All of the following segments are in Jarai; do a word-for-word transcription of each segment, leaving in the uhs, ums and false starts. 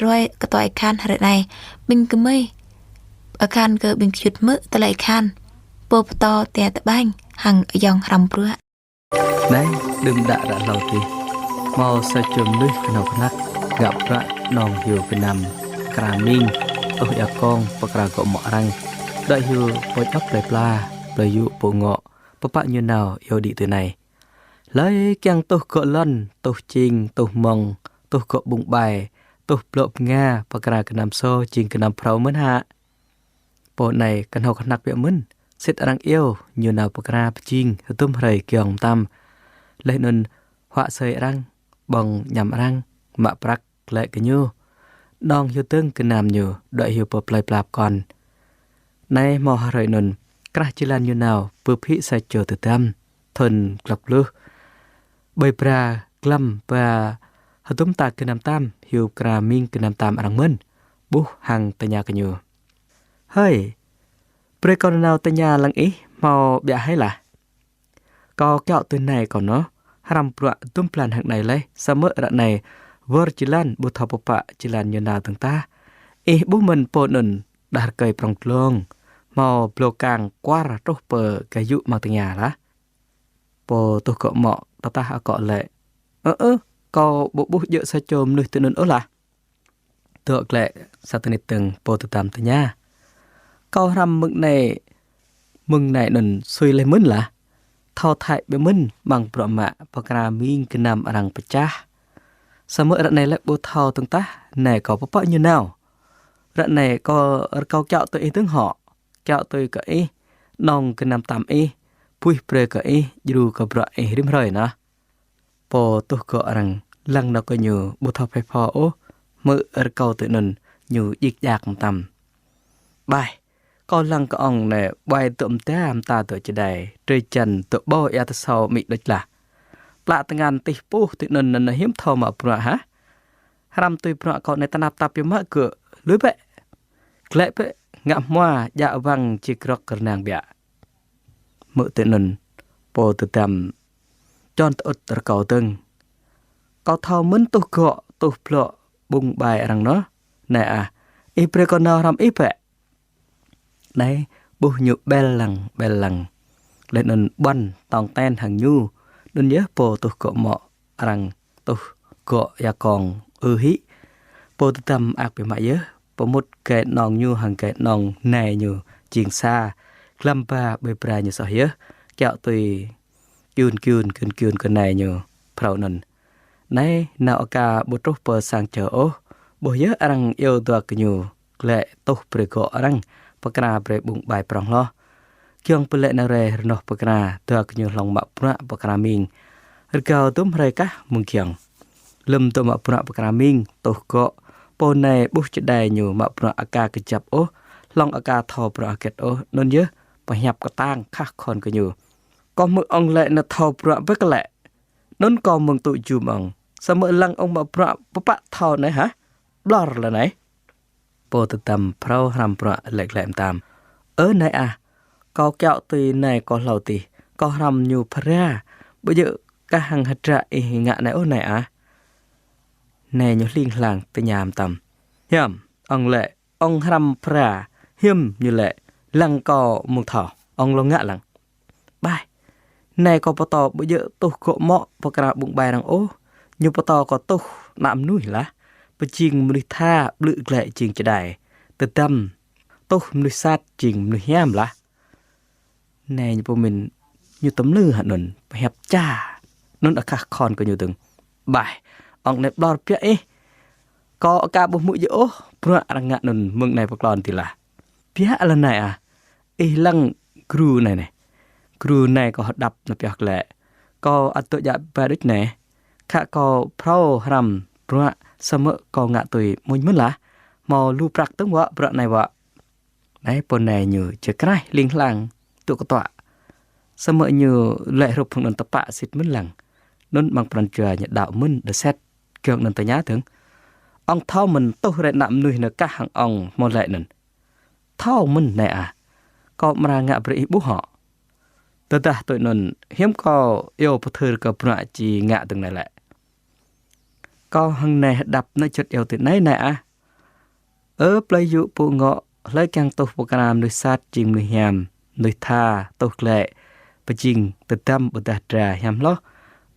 ruai kơtuai akhan hrơi anai. Ƀing gơmơi akhan kơ ƀing gơyut hmư̆ tơlơi akhan pô pơtô tia tơƀañ hăng ayŏng hrăm bruă. Anai, đưm đă ră hlâo adih, hmâo sa čô mơnuih kơnâo kơnăk ngă bruă nong hyu gơnam pơkra ming, tuh ia kông pơkra gŏ mŏ arăng, đuaĭ hyu pô djŏp plơi pla, plơi yŭ pô ngŏ, pơpă ñu nao iâu đĭ tui anai: Hlơi kiăng tuh gŏ lŏn, tuh čing, tuh mông, tuh gŏ ƀung ƀai, tuh blŏ bơnga, pơkra gơnam sô jing gơnam phrâo mơ̆n hă? Pô anai kơnâo kơnăk biă mơ̆n, sĭt arăng iâu ñu nao pơkra pơjing hơdôm hrơi giŏng mơtam. Laih anŭn huă asơi arăng, ƀơ̆ng añăm arăng, mă prăk glaĭ kơ ñu. Nong hyu dơ̆ng gơnam ñu, đuaĭ hyu pơ plơi pla pơkŏn. Anai hmâo hrơi anŭn, krah jơlan ñu nao, bưp hĭ sa čô tơdăm thŭn glăk bluh, ƀơi bra glăm ba hơdôm ta gơnam tam, hyu pơkra ming gơnam tam arăng mơ̆n, ƀuh hăng tơña kơ ñu: Hơi, brơi kâo nao tơña lăng ih hmâo ƀiă hai lah. Kâo kiaŏ tui anai kâo nŏ, hrăm bruă hơdôm blan hăng anai laih, samơ̆ ră anai wơr jơlan ƀu thâo pơpă jơlan ñu nao dơ̆ng tah. Ih ƀuh mơ̆n pô anŭn đah rơkơi prŏng glông, hmâo blâo kang kuar truh pơ gah yŭ amăng tơngia lah. Pô tuh gŏ mŏ tơtah akŏ laĭ: Ơ ơ, kâo ƀu ƀuh djơ̆ sa čô mơnuih tui anŭn ôh lah. Dŏ glaĭ sa tơnit dơ̆ng, pô tơdăm tơña: Kâo hrăm mơ̆ng anai, mơ̆ng anai anŭn sui laih mơ̆n lah. Thâo thăi biă mơ̆n amăng bruă mă pơkra ming gơnam arăng pơčah. Samơ̆ ră anai laĭ ƀu thâo dơ̆ng tah, anai kâo pơpă ñu nao. Ră anai kâo rơkâo kiaŏ tui ih dơ̆ng hŏ. Kiaŏ tui kơ ih, nong gơnam tam ih, puih brơi kơ ih, djru kơ bruă ih rĭm hrơi nă. Pô tuh gŏ arăng lăng nao kơ ñu ƀu thâo phe pho ôh, hmư̆ rơkâo tui anŭn ñu djik djak mơtam. Ƀaih, kâo lăng kơ ŏng anai ƀuai dŏ mơda mơta dŏ čơđai, drơi jăn dŏ ƀâo ia tơsâo amĭ đôč lah. Plă tơngan tih puh tui anŭn anŭn hiư̆m thâo mă bruă hă? Hrăm tui bruă kâo anai tơnap tap biă mă gơ̆, lui bĕ. Glaĭ bĕ, ngă hmua djă wăng či grŏk kơnang biă. Hmư̆ tui anŭn, pô tơdăm čon tơŭt rơkâo dơ̆ng: Kâo thâo mơ̆n tuh gŏ, tuh blŏ ƀung ƀai arăng nŏ. Anai ah, ih brơi kâo nao hrăm ih bĕ. Anai, ƀuh ñu ƀel lăng, ƀel lăng. Laih anŭn ƀuăn tong ten hăng ñu. Anŭn yơh pô tuh gŏ mŏ arăng tuh gŏ ia kông ư hĭ. Pô tơdăm mơak biă mă yơh, pơmŭt gai nong ñu hăng gai nong nai ñu jing sa, glăm ba ƀơi bra ñu soh yơh, kiaŏ tui kiun kiun kiun kiun kơ nai ñu phrâo anŭn. Anai nao aka ƀu truh pơ sang čơ ôh, ƀuh yơh arăng iâu dua gơñu glaĭ tuh brơi gŏ arăng, pơkra brơi ƀung ƀai prŏng hloh. Giŏng pơlĕ nao rai rơnoh pơkra, dua gơñu hlŏng mă bruă pơkra ming. Rơgao dŭm hrơi kah mơ̆ng giŏng. Lơ̆m dŏ mă bruă pơkra ming, tuh gŏ, pô anai ƀuh čơđai ñu mă bruă aka kơjăp ôh, hlŏng aka thâo bruă hơget ôh, anŭn yơh pơhiăp kơtang khah khŏn kơ ñu. Kâo hmư̆ ŏng laĭ nao thâo bruă bĕ kơ lĕ. Anŭn kâo mơ̆ng tŭ jum ŏng. Samơ̆ lăng ŏng mă bruă pơpă thâo anai hă? Ƀlŏr lă anai. Pô tơdăm phrâo hrăm bruă laĭ glaĭ mơtam: Ơ nai ah, kâo kiaŏ tui nai kâo hlâo adih, kâo hrăm ñu phara, ƀu djơ̆ kah hăng hơdră ih ngă anai ôh nai ah. Nai ñu hling hlang tơña mơtam: Hiư̆m, ŏng laĭ ŏng hrăm phara, hiư̆m ñu laĭ lăng kâo mơ̆ng thâo, ŏng lŏ ngă lăng. Ƀaih, nai kâo pơtô ƀu djơ̆ tuh gŏ mŏ pơkra ƀung ƀai arăng ôh, ñu pơtô kâo tuh ană mơnuih lah, pơjing mơnuih tha ƀlư̆ glaĭ jing čơđai, tơdăm tuh mơnuih sat jing mơnuih hiam lah. Nai ñu pơmĭn ñu tơmlư hă anŭn, pơhiăp ča. Anŭn akah khŏn kơ ñu dơ̆ng: Ƀaih, ŏng anai ƀlŏr biă ih. Kâo aka ƀu hmư̆ djơ̆ ôh bruă arăng ngă anŭn mơ̆ng anai pơklŏn adih lah. Biă lă nai ah, ih lăng gru anai nai. Gru anai kâo hơđăp nao pioh glaĭ. Kâo ăt dŏ djă ba đôč nai. Khă kâo phrâo hrăm bruă, samơ̆ kâo ngă tui amuñ mơ̆n lah. Hmâo lu prăk dơ̆ng wă bruă anai wă. Anai pô nai ñu čơkraih hling hlang tŭ kơtuă. Samơ̆ ñu laĭ hrup hăng anŭn tơpă sĭt mơ̆n lăng. Anŭn amăng pran jua ñu đaŏ mơ̆n đơset. Giŏng anŭn tơña dơ̆ng: Ŏng thâo mơ̆n tuh rai ană mơnuih nao kah hăng ŏng hmâo laĭ anŭn? Thâo mơ̆n nai ah. Kâo amra ngă brơi ih ƀuh hŏ. Tơdah tui anŭn hiư̆m kâo iâu pơthưr kơ bruă či ngă dơ̆ng nai lĕ? Kâo hăng nai hơđăp nao juăt iâu tui anai nai ah. Ơ plơi yŭ pŭ ngŏ, hlơi kiăng tuh pơkra mơnuih sat jing mơnuih hiam, mơnuih tha tuh glaĭ pơjing tơdăm ƀôdah dra hiam hloh.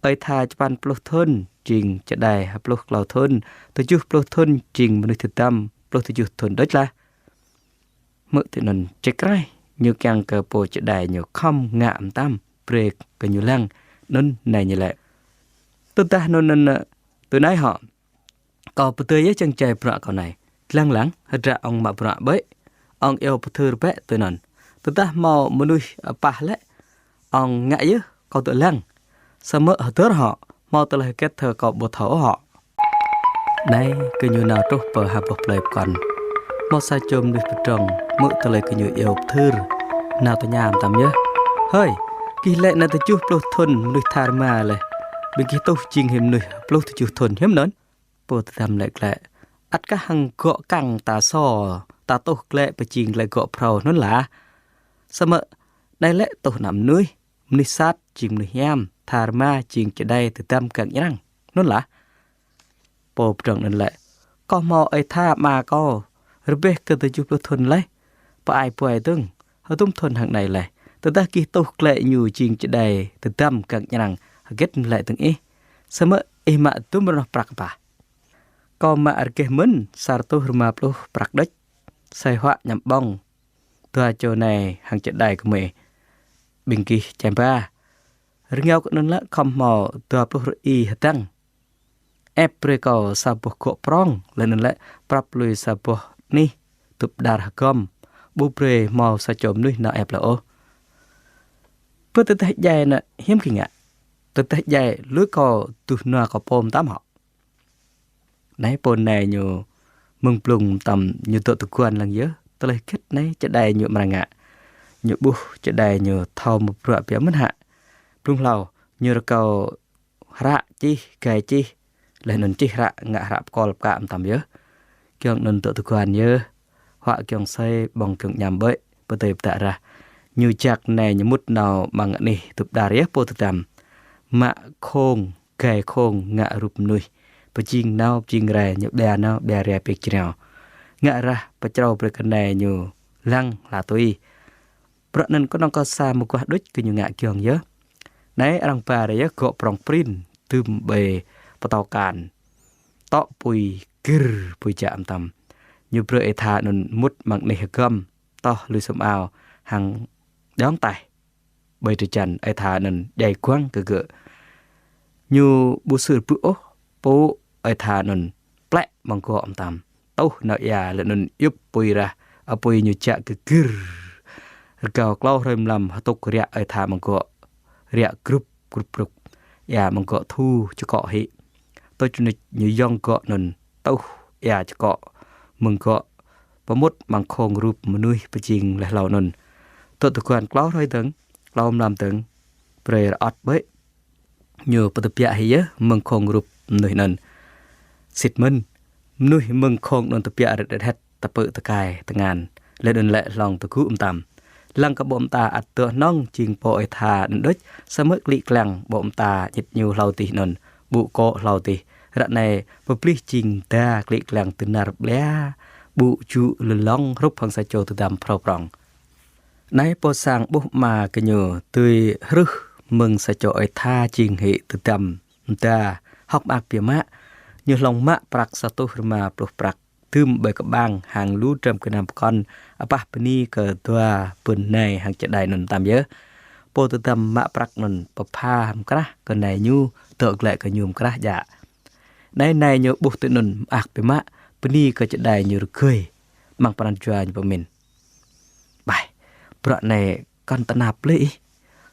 Ơi tha čơpăn pluh thŭn jing čơđai hơpluh klâo thŭn, tơjuh pluh thŭn jing mơnuih tơdăm, pluh tơjuh thŭn đôč lah. Hmư̆ tui anŭn čơkraih, ñu kiăng kơ pô čơđai ñu khŏm ngă mơtam, brơi kơ ñu lăng. Anŭn nai ñu laĭ: Tơdah anŭn anŭn, tui anai hŏ, kâo pơdơi yơh čang jai bruă kâo anai. Lăng lăng, hơdră ŏng mă bruă ƀơi, ŏng iâu pơthưr bĕ tui anŭn. Tơdah hmâo mơnuih apah lĕ, ŏng ngă yơh kâo tơ̆ lăng. Samơ̆ hơdơr hŏ, hmâo tơlơi hơget thơ kâo ƀu thâo ôh hŏ. Anai gơñu nao truh pơ ha boh plơi pơkŏn. Hmâo sa čô mơnuih pơdrŏng, hmư̆ tơlơi gơñu iâu pơthưr, nao tơña mơtam yơh: Hơi, gih laĭ anai tơjuh pluh thŭn mơnuih tha rơma laih, ƀing gih tuh jing hĭ mơnuih pluh tơjuh thŭn hiư̆m anŭn? Pô tơdăm laĭ glaĭ: Ăt kah hăng gŏ kăng ta sô, ta tuh glaĭ pơjing glaĭ gŏ phrâo anŭn lah. Samơ̆ anai lĕ tuh ană mơnuih, mơnuih sat jing mơnuih hiam, tha rơma jing čơđai tơdăm gang ñrăng anŭn lah. Pô pơdrŏng anŭn laĭ: Kâo hmâo ơi tha ama kâo, rơbeh kơ tơjuh pluh thŭn laih, pơ-ai buai dơ̆ng, hơdôm thŭn hăng anai laih. Tơdah gih tuh glaĭ ñu jing čơđai tơdăm gang ñrăng, hơget mơ̆ laĭ dơ̆ng ih? Samơ̆ ih mă dŭm rơnoh prăk bah. Kâo mă rơgeh mơ̆n sa rơtuh rơma pluh prăk đôč. Sai huă añăm ƀơ̆ng dua čô anai hăng čơđai gơmơi ƀing gih čem ba. Rơngiao kơ anŭn lĕ khŏm hmâo dua pluh rơi hơdăng. Ĕp brơi kâo sa boh gŏ prŏng, laih anŭn lĕ prăp lui sa boh anih tŭp đar hơgŏm. Ƀu brơi hmâo sa čô mơnuih nao ĕp lĕ ôh. Bơ tơdah djai anŭn hiư̆m gih ngă? Tơdah djai lui kâo duh nua kâo pô mơtam hŏ. Anai pô anai ñu mơ̆ng blung mơtam ñu dŏ tơguan lăng yơh. Tơlơi hơget anai čơđai ñu amra ngă? Ñu ƀuh čơđai ñu thâo mă bruă biă mơ̆n hă. Blung hlâo ñu rơkâo hră čih, gai čih, laih anŭn čih hră, ngă hră pơkŏl pơkă mơtam yơh. Giŏng anŭn dŏ tơguan yơh. Huă giŏng asơi, ƀơ̆ng giŏng añăm ƀơi, pơdơi pơdă rah. Ñu jak anai ñu mŭt nao amăng anih tŭp đar yơh pô tơdăm. Mă không, gai không ngă rup mơnuih. Pơjing nao, pơjing rai, ñu ƀia nao, ƀia rai pĕk jrao. Ngă rah pơčrâo brơi kơ anai ñu lăng hla tui. Bruă anŭn kơnơ̆ng kơ sa mơguah đôč gơñu ngă giŏng yơh. Anai arăng ba rai yơh gŏ prŏng prin, dưm ƀơi pơtâo kan. Tŏ apui gĭr, apui jă mơtam. Ñu brơi ơi tha anŭn mŭt amăng anih hơgŏm, toh lui sum ao, hăng djŏng taih ƀơi drơi jan, ơi tha anŭn djai guăng kơ gơ̆. Ñu ƀu sưr bư̆ ôh, pô ơi tha anŭn plĕ amăng gŏ mơtam. Tuh nao ia laih anŭn iŭp apui rah, apui ñu jă gơgir. Rơgao klâo hrơi mlam hơtŭk riă ơi tha amăng gŏ. Riă grup, grup, grup. Ia amăng gŏ thu čơkŏ hĭ. Tuč nuč ñu yŏng gŏ anŭn tuh ia čơkŏ mơ̆ng gŏ. Pơmŭt amăng không rup mơnuih pơjing laih hlâo anŭn. Dŏ tơguan klâo hrơi dơ̆ng, klâo mlam dơ̆ng, brơi rơŏt ƀơi. Ñu pơtơbiă hĭ yơh mơ̆ng không rup mơnuih anŭn. Sĭt mơ̆n, mơnuih mơ̆ng không anŭn tơbiă rĕt rĕt, tơpư̆ tơkai tơngan, laih anŭn lĕ hlŏng tơgŭ mơtam. Lăng kơ ƀô̆ mơta ăt dŏ hnŏng jing pô ơi tha anŭn đôč, samơ̆ klĭ klăng ƀô̆ mơta ñit ñu hlâo dih anŭn, ƀu akŏ hlâo dih. Ră anai pơplih jing mơda klĭ klăng tơnar ƀlia, ƀu jŭ lơlŏng hrup hăng sa čô tơdăm phrâo prŏng. Anai pô sang ƀuh ama gơñu dưi hrưh mơ̆ng sa čô ơi tha jing hĭ tơdăm mơda, hơ̆k mơak biă mă. Ñu hlŏng mă prăk sa rơtuh rơma pluh prăk dưm ƀơi kơƀang hăng lu dram gơnam pơkŏn, apah bơni kơ dua bưn nai hăng čơđai anŭn mơtam yơh. Pô tơdăm mă prăk anŭn pơpha mơkrah kơ nai ñu, dŏ glaĭ kơ ñu mơkrah djă. Anai nai ñu ƀuh tui anŭn mơak biă mă, bơni kơ čơđai ñu rơgơi, amăng pran jua ñu pơmĭn: Ƀai, bruă anai kŏn tơnap lĕ ih,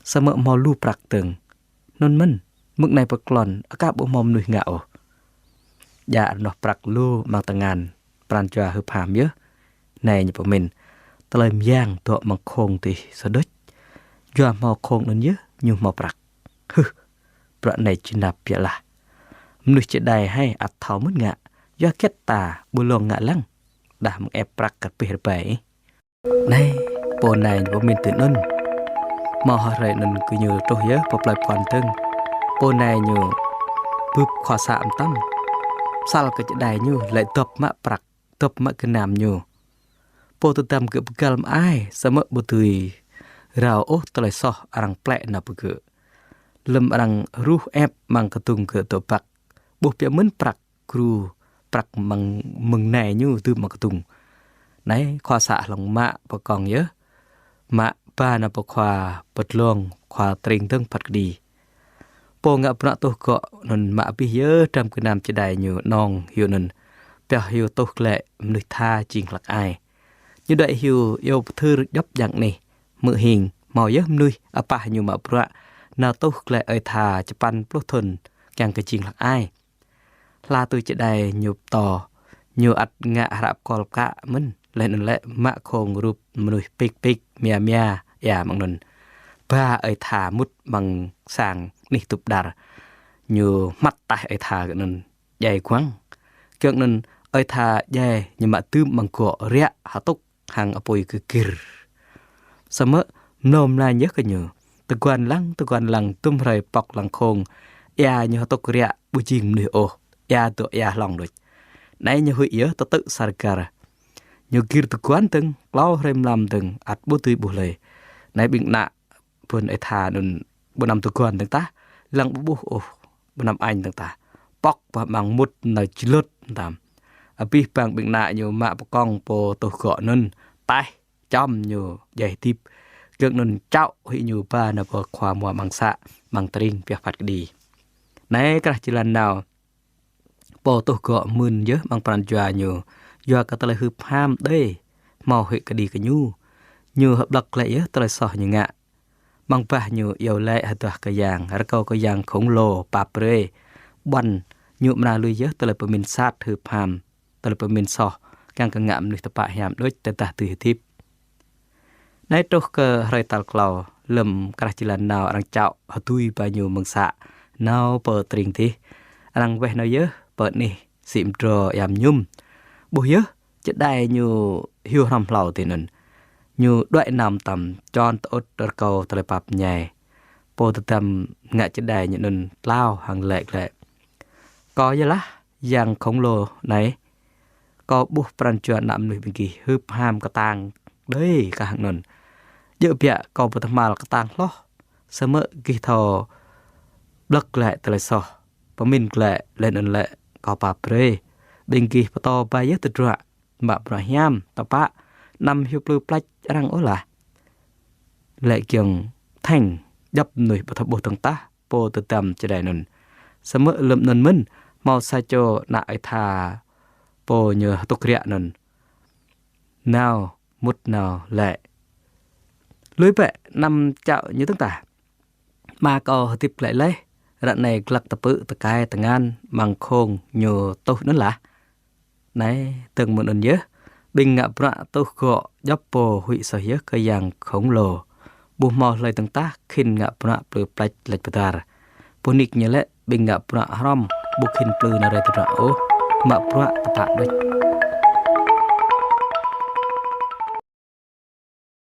samơ̆ hmâo lu prăk dơ̆ng. Anŭn mơ̆n, mơ̆ng anai pơklŏn, aka ƀu hmâo mơnuih ngă ôh. Djă rơnoh prăk lu amăng tơngan, pran jua hưp ham yơh. Nai ñu pơmĭn, tơlơi mơyang dŏ amăng không dih sa đôč. Yua hmâo không anŭn yơh ñu hmâo prăk. Hưh, bruă anai či nap biă lah. Mơnuih čơđai hai ăt thâo mơ̆n ngă, yua hơget ta ƀu lông ngă lăng, đah mơ̆ng ĕp prăk kơ pih rơbai. Anai, pô nai ñu pơmĭn tui anŭn. Hmâo hrơi anŭn gơñu truh yơh pơ plơi pơkŏn dơ̆ng. Pô nai ñu bưp khua să mơtam. Pơsăl kơ čơđai ñu laĭ dŏp mă prăk dŏp mă gơnam ñu. Pô tơdăm gơ̆ pơgăl mơai, samơ̆ ƀu dưi rao ôh tơlơi soh arăng plĕ nao pơ gơ̆. Lơ̆m arăng ruh ĕp amăng kơdŭng gơ̆ dŏ băk, ƀuh biă mơ̆n prăk gru, prăk mơ̆ng, mơ̆ng nai ñu dưm amăng kơdŭng. Anai khua să hlŏng mă pơkŏng yơh, mă ba nao pơ khua pơdlông, khua tring dơ̆ng phat kơđi. Pô ngă bruă tuh gŏ anŭn mă abih yơh dram gơnam čơđai ñu nong hyu anŭn, pioh hyu tuh glaĭ mơnuih tha jing hlăk ai. Ñu đuaĭ hyu iâu pơthưr djŏp djang anih, hmư̆ hing, hmâo yơh mơnuih apah ñu mă bruă nao tuh glaĭ ơi tha čơpăn pluh thŭn kiăng kơ jing hlăk ai. Hla tui čơđai ñu pơtô, ñu ăt ngă hră pơkŏl pơkă mơ̆n, laih anŭn lĕ mă khong rup mơnuih pik pik, mia mia, ia mơ̆ng anŭn. Ba ơi tha mŭt amăng sang anih tŭp đar. Ñu hmăt taih ơi tha kơ anŭn djai guăng. Kiăng anŭn ơi tha djai ñu mă dưm amăng gŏ riă hơtŭk hăng apui gơgir. Samơ̆ mlâo mlañ yơh kơ ñu. Tơguan lăng, tơguan lăng, dŭm hrơi pŏk lăng khong. Ia ñu hơtŭk riă ƀu jing mơnuih ôh. Ia dŏ ia hlŏng đôč. Anai ñu huĭ yơh tơtư̆ sar gar. Ñu gir tơguan dơ̆ng, klâo hrơi mlam dơ̆ng, ăt ƀu dưi ƀuh lơi. Anai ƀing ană ƀôn ơi tha anŭn ƀu anăm tơguan dơ̆ng tah, lăng ƀu ƀuh ôh, ƀu anăm añ dơ̆ng tah. Pŏk bah amăng mŭt nao jlŭt tam. Abih bang ƀing ană ñu mă pơkŏng pô tuh gŏ anŭn, taih čăm ñu djai hơdip. Kiăng anŭn čao huĭ ñu ba nao pơ khua mua amăng să, amăng tring pioh phat kơđi. Anai krah jơlan nao, pô tuh gŏ mưn yơh amăng pran jua ñu, yua kơ tơlơi hưp ham đơi, hmâo huĭ kơđi kơ ñu. Ñu hơblŏk glaĭ yơh tơlơi soh ñu ngă. Amăng bah ñu iâu laĭ hơduah kơ yang, rơkâo kơ yang khổng lồ pap brơi. Ƀuăn ñu amra lui yơh tơlơi pơmĭn sat hưp ham, tơlơi pơmĭn soh, kiăng kơ ngă mơnuih tơpă hiam đôč tơdah dưi hơdip. Anai truh kơ hrơi tal klâo, lơ̆m krah jơlan nao arăng čao hơdui ba ñu mơ̆ng să nao pơ tring dih. Arăng weh nao yơh pơ anih sĭ mdrô ia mơñum. Ƀuh yơh čơđai ñu hyu hrŏm hlâo dih anŭn. Ñu đuaĭ nao mơtam čon tơŭt rơkâo tơlơi pap mơñai. Pô tơdăm ngă čơđai ñu anŭn tlao hăng laĭ glaĭ: Kâo yơh lah yang khổng lồ anai. Kâo ƀuh pran jua ană mơnuih ƀing gih hưp ham kơtang đơi kah hăng anŭn. Djơ̆ biă kâo ƀu tơhmal kơtang hloh. Samơ̆ gih thâo blŏk glaĭ tơlơi soh, pơmĭn glaĭ laih anŭn lĕ kâo pap brơi. Ƀing gih pơtô ba yơh tơdruă, mă bruă hiam, tơpă, anăm hyu plư plač arăng ôh lah. Laĭ giŏng thĕng, djŏp mơnuih ƀu thâo ƀuh dơ̆ng tah pô tơdăm čơđai anŭn. Samơ̆ lơ̆m anŭn mơ̆n, hmâo sa čô ană ơi tha pô ñu hơtŭk riă anŭn nao mŭt nao laĭ: Lui bĕ, anăm čao ñu dơ̆ng tah. Ama kâo hơdip glaĭ laih, ră anai glăk tơpư̆ tơkai tơngan amăng khong ñu tuh anŭn lah. Anai, dơ̆ng mơ̆ng anŭn yơh, ƀing ngă bruă tuh gŏ djŏp pô huĭ soh yơh kơ yang khổng lồ. Ƀu hmâo hlơi dơ̆ng tah khĭn ngă bruă plư plač lač pơdar. Pô nik ñu lĕ ƀing ngă bruă hrŏm ƀu khĭn plư nao rai tơdruă ôh, mă bruă tơpă đôč.